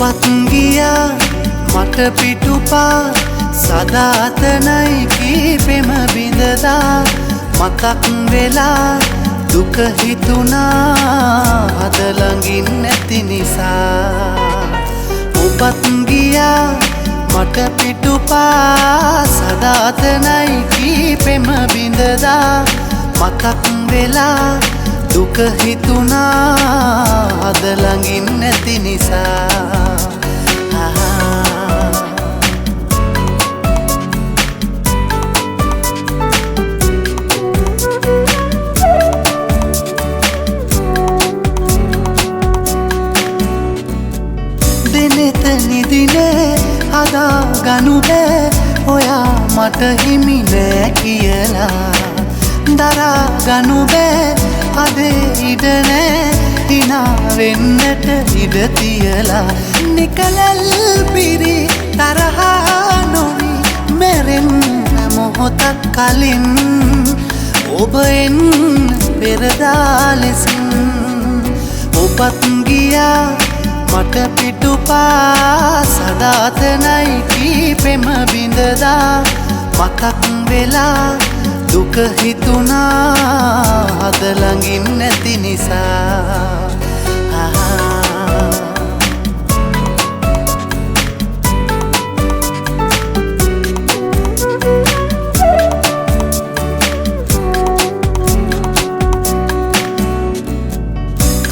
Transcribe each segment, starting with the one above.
ඔබත් ගියා මට පිටුපා සදාතනයි කීපෙම බිඳදා මතක් වෙලා දුක හිතුණා අද ළඟින් නැති නිසා. ඔබත් ගියා මට පිටුපා සදාතනයි කීපෙම බිඳදා මතක් වෙලා දුක හිතුණා අද ළඟින් නැති නිසා. දෙනෙත නිදිනේ හදා ගනු බෑ ඔයා මට හිමි නෑ කියලා. දරා ගනු බෑ අදේ ඉඩ නෑ හිනා වෙන්නට ඉඩ තියලා. නිකලල් පිරි තරහා නොවි මැරෙන්න මොහොතක් කලින් ඔබ එන්න පෙරදා ලෙසින්. ඔබත් ගියා මට පිටුපා සදාතනයි කීපෙම බිඳදා මතක් වෙලා දුක හිතුණා අද ළඟින් නැති නිසා.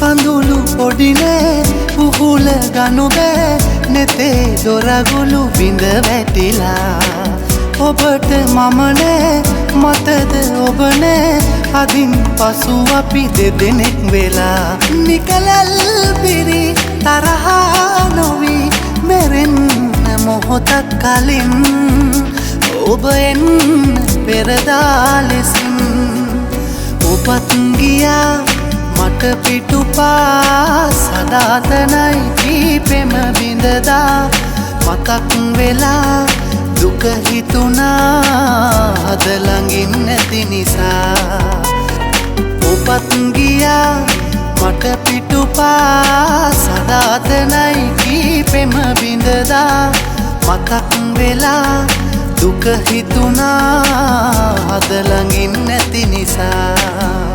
කඳුළු පොඩි නෑ උහුල ගනු බෑ නෙතේ දොරගුළු බිඳ වැටිලා. ඔබට මම නෑ මටද ඔබ නෑ අදින් පසු අපි දෙදෙනෙක් වෙලා. නිකලල් පිරි තරහා නොවි මැරෙන්න මොහොතක් කලින් ඔබ එන්න පෙරදා ලෙසින්. ඔබත් ගියා මට පිටුපා සදාතනයි කීපෙම බිඳදා මතක් වෙලා දුක හිතුණා අද ළඟින් නැති නිසා. ඔබත් ගියා මට පිටුපා සදාතනයි කීපෙම බිඳදා මතක් වෙලා දුක හිතුණා අද ළඟින් නැති නිසා.